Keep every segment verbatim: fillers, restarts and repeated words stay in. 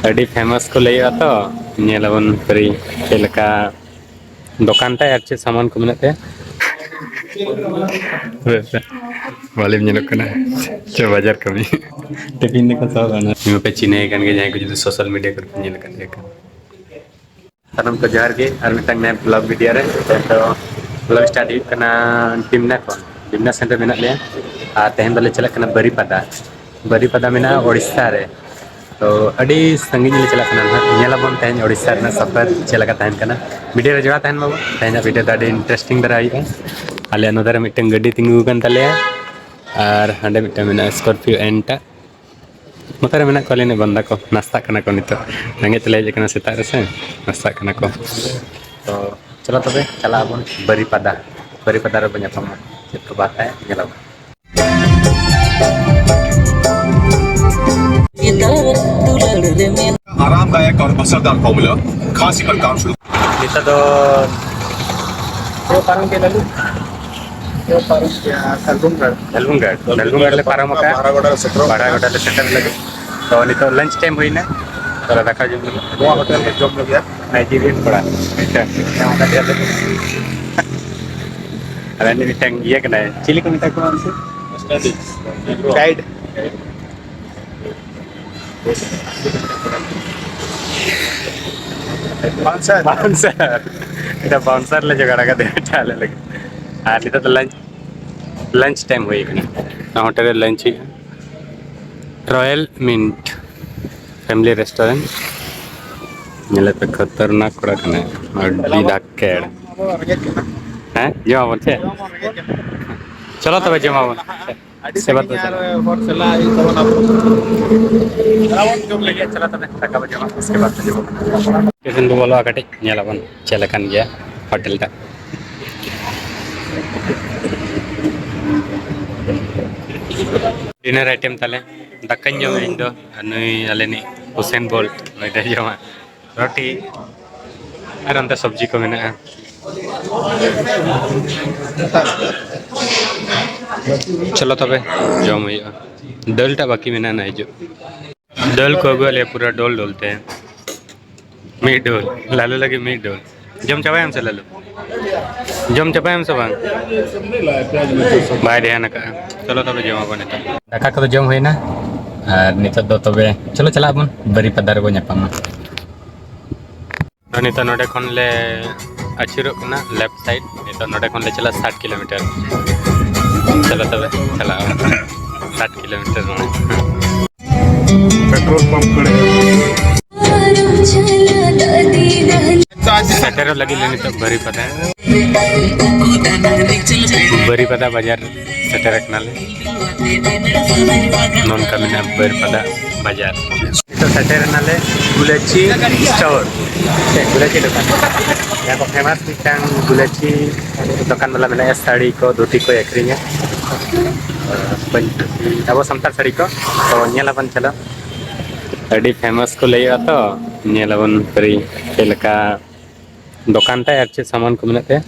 ᱟᱹᱰᱤ famous ᱠᱚ ᱞᱟᱹᱭᱚᱜᱼᱟ ᱛᱚ, ᱧᱮᱞ ᱟᱵᱚᱱ ᱯᱷᱤᱨᱤ ᱪᱮᱫ ᱞᱮᱠᱟ ᱫᱚᱠᱟᱱ ᱛᱟᱭ ᱟᱨ ᱪᱮᱫ ᱥᱟᱢᱟᱱ ᱠᱚ ᱢᱮᱱᱟᱜ ᱛᱟᱭᱟ᱾ ᱵᱟᱹᱞᱤᱢ ᱧᱮᱞᱚᱜ ᱠᱟᱱᱟ᱾ ᱪᱚ ᱵᱟᱡᱟᱨ ᱠᱟᱹᱢᱤ᱾ ᱴᱤᱯᱷᱤᱱ ᱫᱟᱠᱟ ᱥᱟᱵ ᱟᱱᱟ᱾ ᱱᱤᱭᱟᱹ ᱯᱮ ᱪᱤᱱᱦᱟᱹᱭ ᱠᱟᱱ ᱜᱮᱭᱟ, ᱡᱟᱦᱟᱸᱭ ᱠᱚ ᱡᱩᱫᱤ social media ᱠᱚᱨᱮ ᱯᱮ ᱧᱮᱞ ᱟᱠᱟᱫ ᱜᱮᱭᱟ ᱠᱚ᱾ ᱥᱟᱱᱟᱢ ᱠᱚ ᱡᱚᱦᱟᱨ ᱜᱮ, ᱟᱨ ᱢᱤᱫᱴᱟᱝ ᱱᱟᱭᱟ vlog video ᱨᱮ᱾ ᱛᱮᱦᱮᱧ ᱫᱚ vlog start ᱦᱩᱭᱩᱜ ᱠᱟᱱᱟ ᱰᱤᱢᱱᱟ ᱠᱷᱚᱱ᱾ ᱰᱤᱢᱱᱟ ᱥᱮᱱ ᱨᱮ ᱢᱮᱱᱟᱜ ᱞᱮᱭᱟ, ᱟᱨ ᱛᱮᱦᱮᱧ ᱫᱚᱞᱮ ᱪᱟᱞᱟᱜ ᱠᱟᱱᱟ ᱵᱟᱹᱨᱤᱯᱟᱫᱟ᱾ ᱵᱟᱹᱨᱤᱯᱟᱫᱟ ᱢᱮᱱᱟᱜᱼᱟ ᱳᱰᱤᱥᱟ ᱨᱮ, ᱛᱚ ᱟᱹᱰᱤ ᱥᱟᱺᱜᱤᱧ ᱞᱮ ᱪᱟᱞᱟᱜ ᱠᱟᱱᱟ ᱱᱟᱦᱟᱜ᱾ ᱧᱮᱞᱟᱵᱚᱱ ᱛᱮᱦᱮᱧ ᱳᱰᱤᱥᱟ ᱨᱮᱱᱟᱜ ᱥᱟᱯᱷᱟᱨ ᱪᱮᱫ ᱞᱮᱠᱟ ᱛᱟᱦᱮᱱ ᱠᱟᱱᱟ᱾ Video ᱨᱮ ᱡᱚᱲᱟᱣ ᱛᱟᱦᱮᱱ ᱢᱟᱵᱚᱱ, ᱛᱮᱦᱮᱧᱟᱜ video ᱫᱚ ᱟᱹᱰᱤ interesting ᱫᱷᱟᱨᱟ ᱦᱩᱭᱩᱜᱼᱟ᱾ ᱟᱞᱮ ᱱᱚᱛᱮ ᱨᱮ ᱢᱤᱫᱴᱟᱝ ᱜᱟᱹᱰᱤ ᱛᱤᱸᱜᱩ ᱟᱠᱟᱱ ᱛᱟᱞᱮᱭᱟ, ᱟᱨ ᱦᱟᱸᱰᱮ ᱢᱤᱫᱴᱟᱝ ᱢᱮᱱᱟᱜᱼᱟ Scorpio N ᱴᱟᱜ᱾ ᱱᱚᱛᱮ ᱨᱮ ᱢᱮᱱᱟᱜ ᱠᱚᱣᱟ ᱟᱞᱮ ᱨᱤᱱ ᱵᱟᱱᱫᱟ ᱠᱚ, ᱱᱟᱥᱛᱟᱜ ᱠᱟᱱᱟ ᱠᱚ ᱱᱤᱛᱚᱜ᱾ ᱨᱮᱸᱜᱮᱡ ᱛᱮᱞᱮ ᱦᱮᱡ ᱟᱠᱟᱱᱟ ᱥᱮᱛᱟᱜ ᱨᱮᱥᱮ, ᱱᱟᱥᱛᱟᱜ ᱠᱟᱱᱟ ᱠᱚ᱾ ᱛᱚ ᱪᱚᱞᱚ ᱛᱚᱵᱮ ᱪᱟᱞᱟᱜ ᱟᱵᱚᱱ ᱵᱟᱹᱨᱤᱯᱟᱫᱟ, ᱵᱟᱹᱨᱤᱯᱟᱫᱟ ᱨᱮᱵᱚᱱ ᱧᱟᱯᱟᱢᱟ, ᱪᱮᱫ ᱠᱚ ᱵᱟᱛᱟᱭᱟ ᱧᱮᱞ ᱟᱵᱚᱱ᱾ आरामदायक और असरदार फॉर्मूला खांसी पर काम शुरू। ᱱᱤᱛᱚᱜ ᱫᱚ ᱪᱮᱫ ᱯᱟᱨᱚᱢ ᱠᱮᱫᱟ ᱞᱩ? ᱪᱮᱫ ᱯᱟᱨᱚᱢ ᱠᱮᱫᱟ? ᱥᱟᱞᱵᱚᱱᱜᱟᱲ᱾ ᱥᱟᱞᱵᱚᱱᱜᱟᱲ, ᱥᱟᱞᱵᱚᱱᱜᱟᱲ ᱞᱮ ᱯᱟᱨᱚᱢ ᱟᱠᱟᱫᱼᱟ᱾ ᱵᱟᱨᱟᱜᱚᱰᱟ ᱨᱮ ᱥᱮᱴᱮᱨᱚᱜ ᱵᱟᱨᱟᱜᱚᱰᱟ ᱞᱮ ᱥᱮᱴᱮᱨ ᱞᱟᱹᱜᱤᱫ᱾ ᱛᱚ ᱱᱤᱛᱚᱜ lunch time ᱦᱩᱭᱱᱟ, ᱛᱚ ᱫᱟᱠᱟ ᱡᱚᱢ ᱞᱟᱹᱜᱤᱫ᱾ ᱱᱚᱣᱟ ᱦᱳᱴᱮᱞ ᱨᱮ ᱡᱚᱢ ᱞᱟᱹᱜᱤᱫ᱾ ᱱᱟᱭᱡᱮᱨᱤᱭᱟᱱ ᱠᱚᱲᱟ᱾ ᱟᱪᱪᱷᱟ, ᱚᱱᱠᱟ ᱜᱮ ᱟᱞᱮ ᱟᱞᱮ ᱨᱤᱱᱤᱡ ᱢᱤᱫᱴᱟᱝ ᱤᱭᱟᱹ ᱠᱟᱱᱟᱭ, ᱪᱤᱞᱤ ᱠᱚ ᱢᱮᱛᱟ ᱠᱚᱣᱟ ᱩᱱᱠᱩ? ᱜᱟᱭᱤᱰ᱾ ᱵᱟᱣᱩᱱᱥᱟᱨ᱾ ᱵᱟᱣᱩᱱᱥᱟᱨ᱾ ᱢᱤᱫᱴᱟᱝ ᱵᱟᱣᱩᱱᱥᱟᱨ ᱞᱮ ᱡᱚᱜᱟᱲ ᱟᱠᱟᱫᱮᱭᱟ ᱢᱤᱫᱴᱟᱝ ᱟᱞᱮ ᱞᱟᱹᱜᱤᱫ᱾ ᱟᱨ ᱱᱤᱛᱚᱜ ᱫᱚ lunch, lunch time ᱦᱩᱭ ᱟᱠᱟᱱᱟ᱾ ᱱᱚᱣᱟ ᱦᱳᱴᱮᱞ ᱨᱮ lunch ᱦᱩᱭᱩᱜᱼᱟ᱾ Royal Mint Family Restaurant᱾ ᱧᱮᱞᱮ ᱯᱮ, ᱠᱷᱚᱛᱚᱨᱱᱟᱠ ᱠᱚᱲᱟ ᱠᱟᱱᱟᱭ, ᱟᱹᱰᱤ ᱫᱷᱟᱠᱮᱲ᱾ ᱦᱮᱸ, ᱡᱚᱢᱟᱵᱚᱱ ᱪᱮ? ᱪᱚᱞᱚ ᱛᱚᱵᱮ, ᱡᱚᱢᱟᱵᱚᱱ᱾ ᱟᱹᱰᱤ ᱥᱮᱵᱟ ᱫᱚ ᱥᱟᱺᱜᱤᱧ ᱟᱨ ᱦᱚᱲ ᱪᱟᱞᱟᱜ ᱦᱩᱭᱩᱜ ᱛᱟᱵᱚᱱᱟ᱾ ᱪᱟᱞᱟᱣ ᱵᱚᱱ ᱡᱚᱢ ᱞᱟᱹᱜᱤᱫ᱾ ᱪᱚᱞᱚ ᱛᱚᱵᱮ, ᱫᱟᱠᱟ ᱵᱚᱱ ᱡᱚᱢᱟ, ᱩᱥᱠᱮ ᱵᱟᱫ ᱵᱚᱱ ᱡᱚᱢᱟ᱾ ᱥᱴᱮᱥᱚᱱ ᱵᱚ ᱵᱚᱞᱚᱜᱼᱟ, ᱠᱟᱹᱴᱤᱡ ᱧᱮᱞ ᱟᱵᱚᱱ ᱪᱮᱫ ᱞᱮᱠᱟᱱ ᱜᱮᱭᱟ ᱦᱳᱴᱮᱞ ᱴᱟᱜ᱾ Dinner item ᱛᱟᱞᱮ, ᱫᱟᱠᱟᱧ ᱡᱚᱢᱟ ᱤᱧ ᱫᱚ, ᱟᱨ ᱱᱩᱭ ᱟᱞᱮ ᱱᱤᱡ ᱦᱩᱥᱮᱱ ᱵᱳᱞᱴ, ᱱᱩᱭ ᱫᱚᱭ ᱡᱚᱢᱟ ᱨᱩᱴᱤ, ᱟᱨ ᱚᱱᱛᱮ ᱥᱚᱵᱽᱡᱤ ᱠᱚ ᱢᱮᱱᱟᱜᱼᱟ᱾ ᱪᱚᱞᱚ ᱛᱚᱵᱮ, ᱡᱚᱢ ᱦᱩᱭᱩᱜᱼᱟ᱾ ᱫᱟᱹᱞ ᱴᱟᱜ ᱵᱟᱹᱠᱤ ᱢᱮᱱᱟᱜᱼᱟ, ᱱᱟ ᱦᱤᱡᱩᱜ᱾ ᱰᱟᱹᱞ ᱠᱚ ᱟᱹᱜᱩᱣᱟᱫ ᱞᱮᱭᱟ, ᱯᱩᱨᱟᱹ ᱰᱳᱞ ᱰᱳᱞ ᱛᱮ᱾ ᱢᱤᱫ ᱰᱳᱞ, ᱞᱟᱞᱩ ᱞᱟᱹᱜᱤᱫ ᱢᱤᱫ ᱰᱳᱞ᱾ ᱡᱚᱢ ᱪᱟᱵᱟᱭᱟᱢ ᱥᱮ ᱞᱟᱞᱩ? ᱡᱚᱢ ᱪᱟᱵᱟᱭᱟᱢ ᱥᱮ ᱵᱟᱝ? ᱵᱟᱭ ᱫᱷᱮᱭᱟᱱ ᱟᱠᱟᱫᱼᱟ᱾ ᱪᱚᱞᱚ ᱛᱚᱵᱮ ᱡᱚᱢ ᱟᱵᱚᱱ ᱱᱤᱛᱚᱜ᱾ ᱫᱟᱠᱟ ᱠᱚᱫᱚ ᱡᱚᱢ ᱦᱩᱭᱱᱟ, ᱟᱨ ᱱᱤᱛᱚᱜ ᱫᱚ ᱛᱚᱵᱮ ᱪᱚᱞᱚ ᱪᱟᱞᱟᱜ ᱟᱵᱚᱱ ᱵᱟᱹᱨᱤᱯᱟᱫᱟ ᱨᱮᱵᱚᱱ ᱧᱟᱯᱟᱢᱟ᱾ ᱛᱚ, ᱱᱤᱛᱚᱜ ᱱᱚᱰᱮ ᱠᱷᱚᱱ ᱞᱮ ᱟᱹᱪᱩᱨᱚᱜ ᱠᱟᱱᱟ left side᱾ ᱱᱤᱛᱚᱜ ᱱᱚᱰᱮ ᱠᱷᱚᱱ ᱞᱮ ᱪᱟᱞᱟᱜᱼᱟ ᱥᱟᱴ ᱠᱤᱞᱳᱢᱤᱴᱟᱨ᱾ ᱪᱚᱞᱚ ᱛᱚᱵᱮ, ᱪᱟᱞᱟᱜ ᱟᱵᱚᱱ᱾ ᱥᱟᱴ ᱠᱤᱞᱳᱢᱤᱴᱟᱨ ᱢᱟᱱᱮ᱾ ᱯᱮᱴᱨᱳᱞ ᱯᱟᱢᱯ ᱠᱚᱨᱮ᱾ ᱥᱮᱴᱮᱨᱚᱜ ᱞᱟᱹᱜᱤᱫ ᱞᱮ ᱱᱤᱛᱚᱜ ᱵᱟᱹᱨᱤᱯᱟᱫᱟ᱾ ᱵᱟᱹᱨᱤᱯᱟᱫᱟ ᱵᱟᱡᱟᱨ ᱥᱮᱴᱮᱨ ᱟᱠᱟᱱᱟᱞᱮ᱾ ᱱᱚᱝᱠᱟ ᱢᱮᱱᱟᱜᱼᱟ ᱵᱟᱹᱨᱤᱯᱟᱫᱟ ᱵᱟᱡᱟᱨ᱾ ᱱᱤᱛᱚᱜ ᱥᱮᱴᱮᱨ ᱮᱱᱟᱞᱮ ᱜᱩᱞᱟᱹᱪᱤ store, ᱥᱮ ᱜᱩᱞᱟᱹᱪᱤ ᱫᱚᱠᱟᱱ᱾ ᱡᱟᱦᱟᱸ ᱠᱚ famous ᱢᱤᱫᱴᱟᱝ ᱜᱩᱞᱟᱹᱪᱤ ᱫᱚᱠᱟᱱ ᱵᱟᱞᱟ ᱢᱮᱱᱟᱭᱟ, ᱥᱟᱹᱲᱤ ᱠᱚ, ᱫᱷᱩᱛᱤ ᱠᱚᱭ ᱟᱹᱠᱷᱨᱤᱧᱟ᱾ ᱟᱵᱚ ᱥᱟᱱᱛᱟᱲ ᱥᱟᱹᱲᱤ ᱠᱚ᱾ ᱛᱚ ᱧᱮᱞ ᱟᱵᱚᱱ, ᱪᱚᱞᱚ᱾ ᱟᱹᱰᱤ famous ᱠᱚ ᱞᱟᱹᱭᱚᱜᱼᱟ ᱛᱚ, ᱧᱮᱞ ᱟᱵᱚᱱ ᱯᱟᱹᱨᱤ ᱪᱮᱫ ᱞᱮᱠᱟ ᱫᱚᱠᱟᱱ ᱛᱟᱭ ᱟᱨ ᱪᱮᱫ ᱥᱟᱢᱟᱱ ᱠᱚ ᱢᱮᱱᱟᱜ ᱛᱟᱭᱟ᱾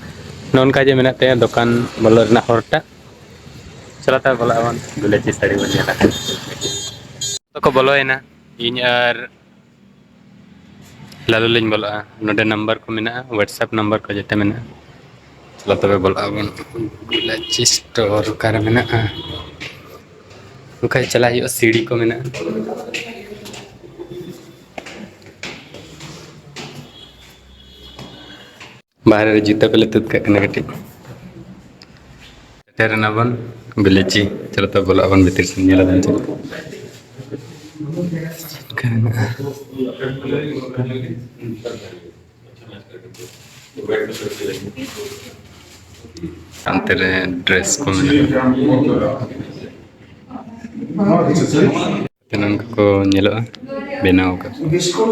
ᱱᱚᱜᱼᱚ ᱱᱚᱝᱠᱟ ᱡᱮ ᱢᱮᱱᱟᱜ ᱛᱟᱭᱟ ᱫᱚᱠᱟᱱ ᱵᱚᱞᱚ ᱨᱮᱱᱟᱜ ᱦᱚᱨ ᱴᱟᱜ᱾ ᱪᱚᱞᱚ ᱛᱚᱵᱮ ᱵᱚᱞᱚᱜ ᱟᱵᱚᱱ, ᱜᱩᱞᱟᱹᱪᱤ ᱥᱟᱹᱲᱤ ᱵᱚᱱ ᱧᱮᱞᱟ᱾ ᱡᱚᱛᱚ ᱠᱚ ᱵᱚᱞᱚᱭᱮᱱᱟ, ᱤᱧ ᱟᱨ ᱞᱟᱞᱩ ᱞᱤᱧ ᱵᱚᱞᱚᱜᱼᱟ᱾ ᱱᱚᱰᱮ number ᱠᱚ ᱢᱮᱱᱟᱜᱼᱟ, WhatsApp number ᱠᱚ ᱡᱚᱛᱚ ᱢᱮᱱᱟᱜᱼᱟ᱾ ᱪᱚᱞᱚ ᱛᱚᱵᱮ ᱵᱚᱞᱚᱜ ᱟᱵᱚᱱ᱾ ᱜᱩᱞᱟᱹᱪᱤ store ᱚᱠᱟᱨᱮ ᱢᱮᱱᱟᱜᱼᱟ? ᱚᱱᱠᱟ ᱪᱟᱞᱟᱜ ᱦᱩᱭᱩᱜᱼᱟ, ᱥᱤᱲᱤ ᱠᱚ ᱢᱮᱱᱟᱜᱼᱟ᱾ ᱵᱟᱦᱨᱮ ᱨᱮ ᱡᱩᱛᱟᱹ ᱠᱚᱞᱮ ᱛᱩᱫ ᱠᱟᱜ ᱠᱟᱱᱟ ᱠᱟᱹᱴᱤᱡ᱾ ᱥᱮᱴᱮᱨ ᱮᱱᱟ ᱵᱚᱱ ᱜᱩᱞᱟᱹᱪᱤ᱾ ᱪᱚᱞᱚ ᱛᱚ ᱵᱚᱞᱚᱜ ᱟᱵᱚᱱ ᱵᱷᱤᱛᱤᱨ ᱥᱮᱫ, ᱧᱮᱞ ᱟᱵᱚᱱ ᱪᱮᱫ ᱞᱮᱠᱟ ᱢᱮᱱᱟᱜᱼᱟ᱾ ᱦᱟᱱᱛᱮ ᱨᱮ dress ᱠᱚ ᱢᱮᱱᱟᱜᱼᱟ᱾ ᱱᱚᱝᱠᱟ ᱠᱚ ᱧᱮᱞᱚᱜᱼᱟ, ᱵᱮᱱᱟᱣ ᱟᱠᱟᱫ ᱠᱚ᱾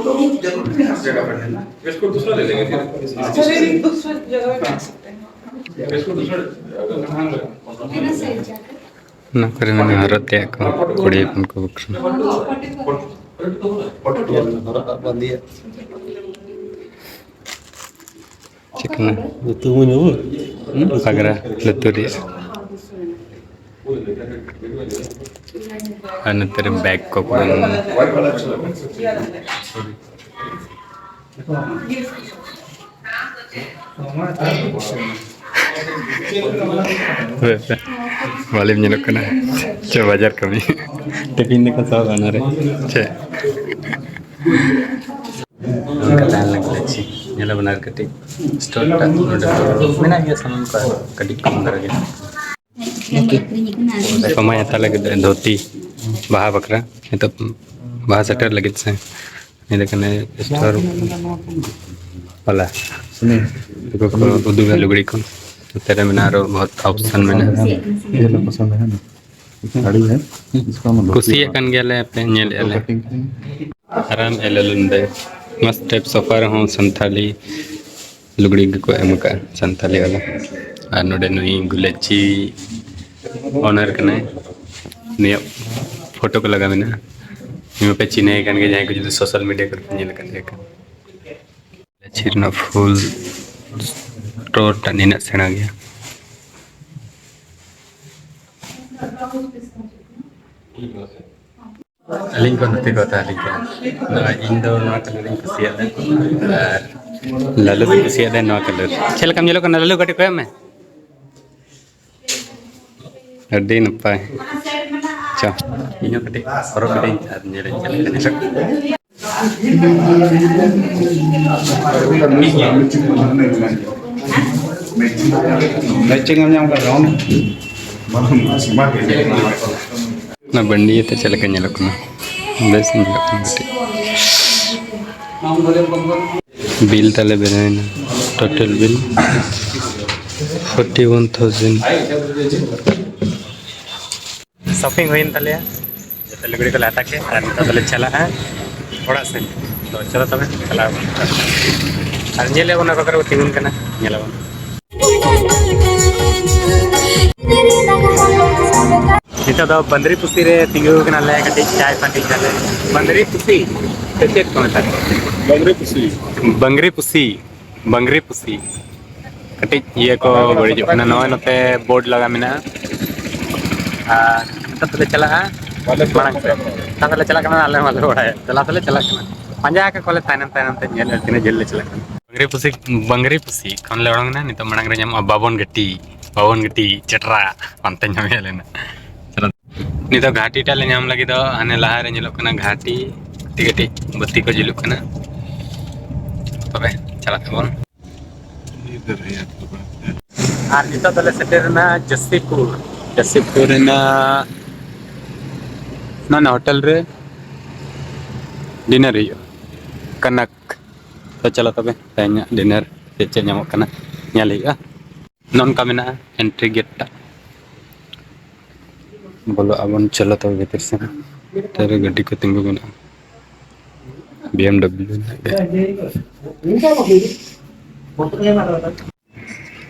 ᱚᱱᱟ ᱠᱚᱨᱮ ᱢᱮᱱᱟᱜᱼᱟ ᱦᱚᱨᱚᱜ ᱛᱮᱭᱟᱜ ᱠᱚ, ᱠᱩᱲᱤ ᱦᱚᱯᱚᱱ ᱠᱚ ᱵᱟᱠᱷᱨᱟ᱾ ᱪᱮᱫ ᱠᱟᱱᱟ? ᱯᱟᱜᱽᱨᱟ ᱞᱩᱛᱩᱨ ᱨᱮᱭᱟᱜ᱾ ᱟᱨ ᱱᱚᱛᱮ ᱨᱮ ᱵᱮᱜᱽ ᱠᱚ ᱠᱚ ᱵᱟᱹᱞᱤᱢ ᱧᱮᱞᱚᱜ ᱠᱟᱱᱟ᱾ ᱪᱮ ᱵᱟᱡᱟᱨ ᱠᱟᱹᱢᱤ᱾ ᱴᱤᱯᱷᱤᱱ ᱫᱟᱠᱟ ᱥᱟᱵ ᱚᱱᱟᱨᱮ᱾ ᱪᱮ ᱚᱱᱠᱟ ᱛᱟᱦᱮᱸ ᱞᱮᱱ ᱠᱷᱟᱱ ᱪᱮ ᱧᱮᱞ ᱟᱵᱚᱱ ᱟᱨ ᱠᱟᱹᱴᱤᱡ ᱥᱴᱳᱨ ᱴᱟᱜ ᱱᱚᱰᱮ ᱫᱚ ᱢᱮᱱᱟᱜ ᱜᱮᱭᱟ ᱥᱟᱢᱟᱱ ᱠᱚ ᱟᱨ ᱠᱟᱹᱴᱤᱡ ᱠᱚᱢ ᱫᱷᱟᱨᱟ ᱜᱮ᱾ ᱥᱚᱢᱚᱭ ᱦᱟᱛᱟᱣ ᱞᱟᱹᱜᱤᱫ ᱫᱷᱩᱛᱤ ᱵᱟᱦᱟ ᱵᱟᱠᱷᱨᱟ ᱱᱤᱛᱚᱜ ᱵᱟᱦᱟ ᱥᱮᱴᱮᱨ ᱞᱟᱹᱜᱤᱫ ᱥᱮ ᱱᱤᱭᱟᱹ ᱠᱟᱱᱟ ᱥᱴᱳᱨ ᱵᱟᱞᱟ ᱩᱱᱠᱩ ᱠᱚ ᱩᱫᱩᱜᱟ ᱞᱩᱜᱽᱲᱤ ᱠᱚ᱾ ᱱᱚᱛᱮ ᱨᱮ ᱢᱮᱱᱟᱜᱼᱟ ᱟᱨᱚ ᱵᱚᱦᱩᱛ ᱚᱯᱥᱚᱱ ᱢᱮᱱᱟᱜᱼᱟ᱾ ᱠᱩᱥᱤᱭᱟᱜ ᱠᱟᱱ ᱜᱮᱭᱟᱞᱮ ᱟᱯᱮ ᱧᱮᱞᱮᱫᱼᱟ ᱞᱮ᱾ ᱟᱨᱟᱢ ᱮᱞᱟᱞᱩᱱ ᱫᱮ ᱢᱚᱥᱛ ᱴᱟᱭᱤᱯ ᱥᱚᱯᱷᱟ ᱨᱮᱦᱚᱸ ᱥᱟᱱᱛᱷᱟᱞᱤ ᱞᱩᱜᱽᱲᱤ ᱜᱮᱠᱚ ᱮᱢ ᱟᱠᱟᱫᱼᱟ ᱥᱟᱱᱛᱟᱞᱤ ᱣᱟᱞᱟ᱾ ᱟᱨ ᱱᱚᱰᱮ ᱱᱩᱭ ᱜᱩᱞᱟᱹᱪᱤ ᱚᱱᱟᱨ ᱠᱟᱱᱟᱭ᱾ ᱱᱩᱭᱟᱜ ᱯᱷᱳᱴᱳ ᱠᱚ ᱞᱟᱜᱟᱣ ᱢᱮᱱᱟᱜᱼᱟ᱾ ᱱᱩᱭ ᱢᱟᱯᱮ ᱪᱤᱱᱦᱟᱹᱭ ᱠᱟᱱ ᱜᱮ ᱡᱟᱦᱟᱸᱭ ᱠᱚ ᱡᱩᱫᱤ ᱥᱳᱥᱟᱞ ᱢᱤᱰᱤᱭᱟ ᱠᱚᱨᱮ ᱯᱮ ᱧᱮᱞ ᱟᱠᱟᱫ ᱛᱟᱭᱟ ᱠᱷᱟᱱ᱾ ᱜᱩᱞᱟᱹᱪᱤ ᱨᱮᱱᱟᱜ ᱯᱷᱩᱞ ᱥᱴᱳᱨ ᱴᱟ ᱱᱤᱱᱟᱹᱜ ᱥᱮᱬᱟ ᱜᱮᱭᱟ᱾ ᱟᱹᱞᱤᱧ ᱠᱚ ᱱᱚᱛᱮ ᱠᱚ ᱛᱟᱦᱮᱸ ᱞᱮᱱ ᱠᱷᱟᱱ ᱱᱚᱣᱟ ᱤᱧ ᱫᱚ ᱱᱚᱣᱟ ᱠᱟᱞᱟᱨ ᱤᱧ ᱠᱩᱥᱤᱭᱟᱫᱟ ᱟᱨ ᱞᱟᱞᱩ ᱫᱚ ᱠᱩᱥᱤᱭᱟᱫᱟ ᱱᱚᱣᱟ ᱠᱟᱞᱟᱨ᱾ ᱪᱮᱫ ᱞᱮᱠᱟᱢ ᱧᱮᱞᱚᱜ ᱠᱟᱱᱟ ᱞᱟᱞᱩ? ᱠᱟᱹᱴᱤᱡ ᱠᱚᱭᱚᱜ ᱢᱮ᱾ ᱟᱹᱰᱤ ᱱᱟᱯᱟᱭ᱾ ᱪᱚ ᱤᱧ ᱦᱚᱸ ᱠᱟᱹᱴᱤᱡ ᱦᱚᱨᱚᱜ ᱠᱟᱹᱴᱤᱡ ᱟᱨ ᱧᱮᱞ ᱤᱧ ᱪᱮᱫ ᱞᱮᱠᱟ ᱧᱮᱞᱚᱜ ᱠᱟᱱᱟ᱾ ᱚᱱᱟ ᱵᱟᱹᱱᱰᱤ ᱟᱛᱮ ᱪᱮᱫ ᱞᱮᱠᱟ ᱧᱮᱞᱚᱜ ᱠᱟᱱᱟ? ᱵᱮᱥ ᱧᱮᱞᱚᱜ ᱠᱟᱱᱟ ᱠᱟᱹᱴᱤᱡ᱾ ᱵᱤᱞ ᱛᱟᱞᱮ ᱵᱮᱱᱟᱣᱮᱱᱟ᱾ Total bill forty one thousand. Shopping ᱦᱩᱭᱮᱱ ᱛᱟᱞᱮᱭᱟ᱾ ᱡᱚᱛᱚ ᱞᱩᱜᱽᱲᱤ ᱠᱚᱞᱮ ᱦᱟᱛᱟᱣ ᱠᱮᱫ ᱟᱨ ᱱᱤᱛᱚᱜ ᱫᱚᱞᱮ ᱪᱟᱞᱟᱜᱼᱟ ᱚᱲᱟᱜ ᱥᱮᱱ᱾ ᱛᱚ ᱪᱚᱞᱚ ᱛᱚᱵᱮ ᱪᱟᱞᱟᱣ ᱟᱵᱚᱱ᱾ ᱟᱨ ᱧᱮᱞ ᱟᱵᱚᱱ ᱚᱠᱟ ᱠᱚᱨᱮ ᱠᱚ ᱛᱤᱸᱜᱩᱱ ᱠᱟᱱᱟ, ᱧᱮᱞ ᱟᱵᱚᱱ᱾ ᱱᱤᱛᱚᱜ ᱫᱚ ᱵᱟᱸᱫᱽᱨᱤ ᱯᱩᱥᱤ ᱨᱮ ᱛᱤᱸᱜᱩ ᱠᱟᱱᱟᱞᱮ, ᱠᱟᱹᱴᱤᱡ ᱪᱟᱭ ᱯᱟᱹᱴᱤ ᱫᱟᱞᱮ᱾ ᱵᱟᱸᱫᱽᱨᱤ ᱯᱩᱥᱤ ᱥᱮ ᱪᱮᱫ ᱠᱚ ᱢᱮᱛᱟᱜᱼᱟ? ᱵᱟᱸᱫᱽᱨᱤ ᱯᱩᱥᱤ᱾ ᱵᱟᱸᱫᱽᱨᱤ ᱯᱩᱥᱤ, ᱵᱟᱸᱫᱽᱨᱤ ᱯᱩᱥᱤ᱾ ᱠᱟᱹᱴᱤᱡ ᱤᱭᱟᱹ ᱠᱚ ᱵᱟᱹᱲᱤᱡᱚᱜ ᱠᱟᱱᱟ᱾ ᱱᱚᱜᱼᱚᱭ ᱱᱚᱛᱮ ᱵᱳᱨᱰ ᱞᱟᱜᱟ ᱢᱮᱱᱟᱜᱼᱟ᱾ ᱟᱨ ᱛᱮᱞᱮ ᱪᱟᱞᱟᱜᱼᱟ ᱢᱟᱲᱟᱝ ᱥᱮᱫ᱾ ᱚᱠᱟ ᱛᱮᱞᱮ ᱪᱟᱞᱟᱜ ᱠᱟᱱᱟ ᱟᱞᱮ ᱢᱟᱞᱮ ᱵᱟᱲᱟᱭᱟ, ᱪᱟᱞᱟᱣ ᱛᱮᱞᱮ ᱪᱟᱞᱟᱜ ᱠᱟᱱᱟ᱾ ᱯᱟᱸᱡᱟ ᱟᱠᱟᱫ ᱠᱚᱣᱟᱞᱮ ᱛᱟᱭᱱᱚᱢ ᱛᱟᱭᱱᱚᱢ ᱛᱮ, ᱧᱮᱞ ᱛᱤᱱᱟᱹᱜ ᱡᱷᱟᱹᱞ ᱞᱮ ᱪᱟᱞᱟᱜ ᱠᱟᱱᱟ᱾ ᱵᱟᱝᱨᱤ ᱯᱩᱥᱤ, ᱵᱟᱝᱨᱤ ᱯᱩᱥᱤ ᱠᱷᱚᱱ ᱞᱮ ᱚᱰᱚᱝ ᱮᱱᱟ, ᱱᱤᱛᱚᱜ ᱢᱟᱲᱟᱝ ᱨᱮ ᱧᱟᱢᱚᱜᱼᱟ ᱵᱟᱵᱚᱱ ᱜᱷᱟᱹᱴᱤ, ᱵᱟᱵᱚᱱ ᱜᱷᱟᱹᱴᱤ ᱪᱮᱴᱨᱟ, ᱯᱟᱱᱛᱮ ᱧᱟᱢ ᱦᱮᱡ ᱞᱮᱱᱟ᱾ ᱪᱚᱞᱚ, ᱱᱤᱛᱚᱜ ᱜᱷᱟᱹᱴᱤ ᱴᱟᱜ ᱞᱮ ᱧᱟᱢ ᱞᱟᱹᱜᱤᱫ ᱫᱚ ᱦᱟᱱᱮ ᱞᱟᱦᱟ ᱨᱮ ᱧᱮᱞᱚᱜ ᱠᱟᱱᱟ ᱜᱷᱟᱹᱴᱤ, ᱠᱟᱹᱴᱤᱡ ᱠᱟᱹᱴᱤᱡ ᱵᱟᱹᱛᱤ ᱠᱚ ᱡᱩᱞᱩᱜ ᱠᱟᱱᱟ᱾ ᱛᱚᱵᱮ ᱪᱟᱞᱟᱜ ᱟᱵᱚᱱ᱾ ᱟᱨ ᱱᱤᱛᱚᱜ ᱫᱚᱞᱮ ᱥᱮᱴᱮᱨ ᱮᱱᱟ ᱡᱟᱹᱥᱤᱯᱩᱨ᱾ ᱡᱟᱹᱥᱤᱯᱩᱨ ᱨᱮᱱᱟᱜ ᱱᱚᱣᱟ ᱦᱳᱴᱮᱞ ᱨᱮ ᱰᱤᱱᱟᱨ ᱦᱩᱭᱩᱜᱼᱟ, ᱠᱟᱱᱟᱠ᱾ ᱛᱚ ᱪᱚᱞᱚ ᱛᱚᱵᱮ, ᱛᱮᱦᱮᱧᱟᱜ ᱰᱤᱱᱟᱨ ᱪᱮᱫ ᱪᱮᱫ ᱧᱟᱢᱚᱜ ᱠᱟᱱᱟ, ᱧᱮᱞ ᱦᱩᱭᱩᱜᱼᱟ᱾ ᱱᱚᱝᱠᱟ ᱢᱮᱱᱟᱜᱼᱟ ᱮᱱᱴᱨᱤ ᱜᱮᱴ ᱴᱟᱜ᱾ ᱵᱚᱞᱚᱜ ᱟᱵᱚᱱ, ᱪᱚᱞᱚ ᱛᱚᱵᱮ ᱵᱷᱤᱛᱤᱨ ᱥᱮᱱ᱾ ᱱᱚᱛᱮ ᱨᱮ ᱜᱟᱹᱰᱤ ᱠᱚ ᱛᱤᱸᱜᱩ ᱢᱮᱱᱟᱜᱼᱟ, ᱵᱤ ᱮᱢ ᱰᱟᱵᱞᱤᱭᱩ ᱨᱮᱱᱟᱜ ᱜᱮ᱾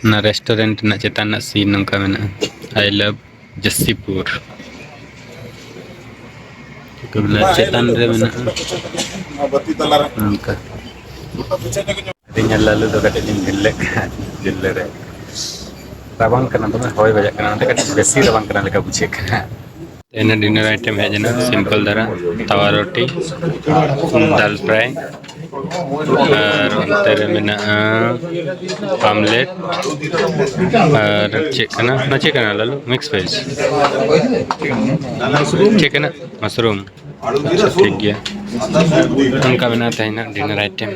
ᱚᱱᱟ ᱨᱮᱥᱴᱩᱨᱮᱱᱴ ᱨᱮᱱᱟᱜ ᱪᱮᱛᱟᱱ ᱨᱮᱱᱟᱜ ᱥᱤᱱ ᱱᱚᱝᱠᱟ ᱢᱮᱱᱟᱜᱼᱟ, "I love ᱡᱟᱹᱥᱤᱯᱩᱨ", ᱪᱮᱛᱟᱱ ᱨᱮ ᱢᱮᱱᱟᱜᱼᱟ ᱱᱚᱝᱠᱟ᱾ ᱟᱹᱞᱤᱧ ᱟᱨ ᱞᱟᱞᱩ ᱫᱚ ᱠᱟᱹᱴᱤᱡ ᱞᱤᱧ ᱵᱷᱤᱲ ᱞᱮᱫ ᱠᱷᱟᱱ ᱡᱤᱞ ᱨᱮ ᱨᱟᱵᱟᱝ ᱠᱟᱱᱟ, ᱫᱚᱢᱮ ᱦᱚᱭ ᱵᱟᱡᱟᱜ ᱠᱟᱱᱟ, ᱚᱱᱟᱛᱮ ᱠᱟᱹᱴᱤᱡ ᱵᱮᱥᱤ ᱨᱟᱵᱟᱝ ᱠᱟᱱᱟ ᱞᱮᱠᱟ ᱵᱩᱡᱷᱟᱹᱜ ᱠᱟᱱᱟ᱾ ᱛᱮᱦᱮᱧᱟᱜ ᱰᱤᱱᱟᱨ ᱟᱭᱴᱮᱢ ᱦᱮᱡ ᱮᱱᱟ ᱥᱤᱢᱯᱚᱞ ᱫᱷᱟᱨᱟ, ᱛᱟᱣᱟ ᱨᱩᱴᱤ, ᱫᱟᱞ ᱯᱷᱨᱟᱭ, ᱟᱨ ᱚᱱᱛᱮ ᱨᱮ ᱢᱮᱱᱟᱜᱼᱟ ᱟᱢᱞᱮᱴ, ᱟᱨ ᱪᱮᱫ ᱠᱟᱱᱟ ᱚᱱᱟ, ᱪᱮᱫ ᱠᱟᱱᱟ ᱞᱟᱞᱩ? ᱢᱤᱠᱥ ᱵᱷᱮᱡᱽ᱾ ᱪᱮᱫ ᱠᱟᱱᱟ? ᱢᱟᱥᱨᱩᱢ᱾ ᱟᱪᱪᱷᱟ, ᱴᱷᱤᱠ ᱜᱮᱭᱟ, ᱚᱱᱠᱟ ᱢᱮᱱᱟᱜᱼᱟ ᱛᱮᱦᱮᱧᱟᱜ ᱰᱤᱱᱟᱨ ᱟᱭᱴᱮᱢ᱾